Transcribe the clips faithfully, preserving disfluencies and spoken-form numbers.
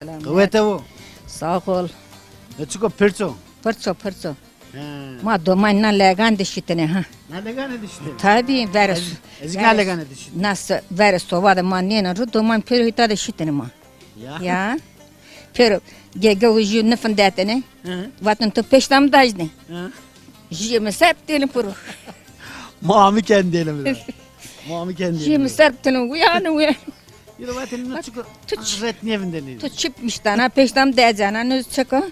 Selamet. Qewete wo. Sağ ol. E, çiko pirço? Pirço, pirço. He. Ma doman na legan de şitene ha. Na legan de şitene? Tabii, veres. Ez, ez na legan de şitene. Nasıl veres sova de ma nêna ru, doman pêro hita de şitene ma. Ya. Ya. Pêro gege uji nifindetene. Hı. Vatin tu peştam dajne. Hı. Jîyê mi ser têne piro. Ma mi kendêne mi. Ma mi kendêne. Jîyê mi ser têne uyanê uyanê. Yine vatin no çiko tu ç-, ret nêvindêne. Tu çip miştana, peştam dejana, no çiko. Hı.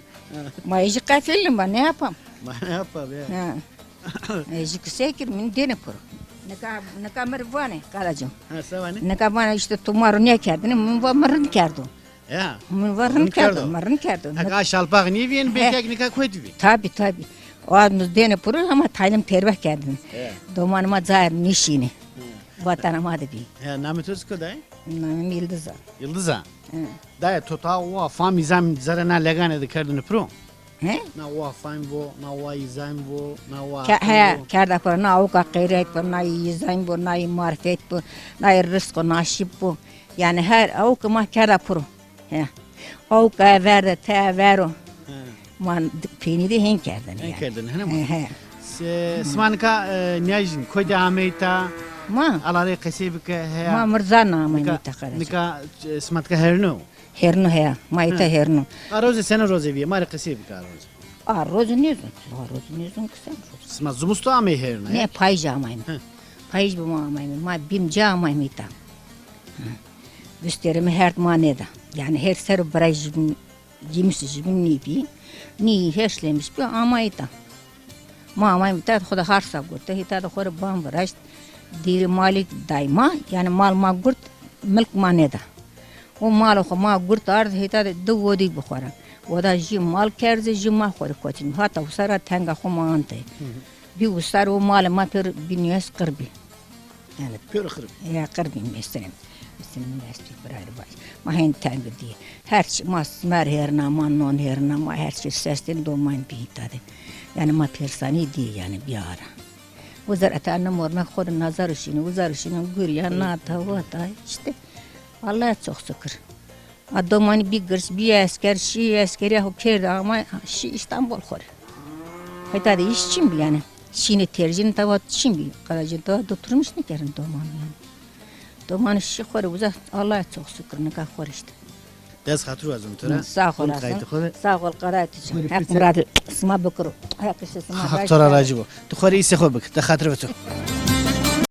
Ma ejî qefilin ba, ne yapam? Ma ne yapam ya? Ha. Ejî ki sekir, min dêne piro. Nika, nika mi vanê, kalacığım. Ha, se vanê? Nika vanê işte tu ma ro nêkerdine, min va mi rind kerdo. Ya. Min va rind kerdo, ma rind kerdo. Nika şalpax nêvîyên, bêkek nika kotî vî. Tabi, tabi. O az mi dêne piro ama talim terbeh kerdin. Ya. Doman ma cayr nişîni. Ya. Vatana ma de bî. Ya, namê to çiko dayê? Namê mi Yildiz a. Yildiz a? Hı. Dayê to ta wa fam îzam zere na legane de kerdine piro? He? Na wa fam vo, na wa îzam vo, na wa... Ke-, he, kerda piro, na awka qeyret bo, na îzam bo, na marifet bo, na rizq û nasîb bo. Yani her awk ma kerda piro. He. Awka ver de te ver o. He. Ma d-, peynî de hên kerdene yani. Hên kerdene, hene ma. He, he. Se, sima nika, e, niyajin, koy de ameyta? Ma? Alarê qesey bike, heya. Ma Mirzan ameyta qere. Nika, e, sima nika herno? Herno heya. Ma îta herno. A roze sene roze vîye? Ma rê qesey bike a roze. A roze nêzon. A roze nêzon ki sen roze. Sima zumusto amey herno, ya? Ne, payij amayme. He. Payij bi ma amayme. Ma bîm ca amayme îta. Hı. Vistêrê mi herd ma nêda. Yani her ser o birayê jibin, cîmisê jibin nîbî. Nî heşlemiş bi, ama îta. Ma amayme îta, xo de harsa gurte, hîta de xo rê ban viraşt. Dêrê malî day ma, yani mal ma gurt, milk ma nêda. O mala xo ma gurt ard, hîta de di wodî bi xo ra. Oda jî mal kerze, jî ma xo rê kotîn. Hata usa ra tenga xo ma ante. Hı hı. Bî usar o malê ma pêro bî nîyes qir bî. Yani pêro qir bî. Ya qir bî mesela. Mesela mi dest pî birayê vaj. Ma hên teng dî. Her çi ma simer hêrna, ma non hêrna, ma her çi sestên doman bî îta de. Yani ma pêrsanî dî yani bî ara. Uza ra ta nimorna xo rê nazar û şîne, uza ra şîne gurîya, nata, vata, işte. Allah'a çok şükür. A domanî bî girş, bî esker, şî eskeriya xo kerd ama şî Îstanbul xo rê. Heta de îş çin bî yani. Şîne tercîn tawa çin bî. Qadacîn tawa doturmuş nêkerin doman yani. Domanî şî xo rê uza, Allah'a çok şükür, nika xo rê işte. Dest xatir wazim to ra. Sağ ol. Sağ ol, qadayê to. Heq murad sima bikiro. Heq îşê sima... Heq to ra rajî bo. Tu xo rê îsê xo bik. De xatir ve to.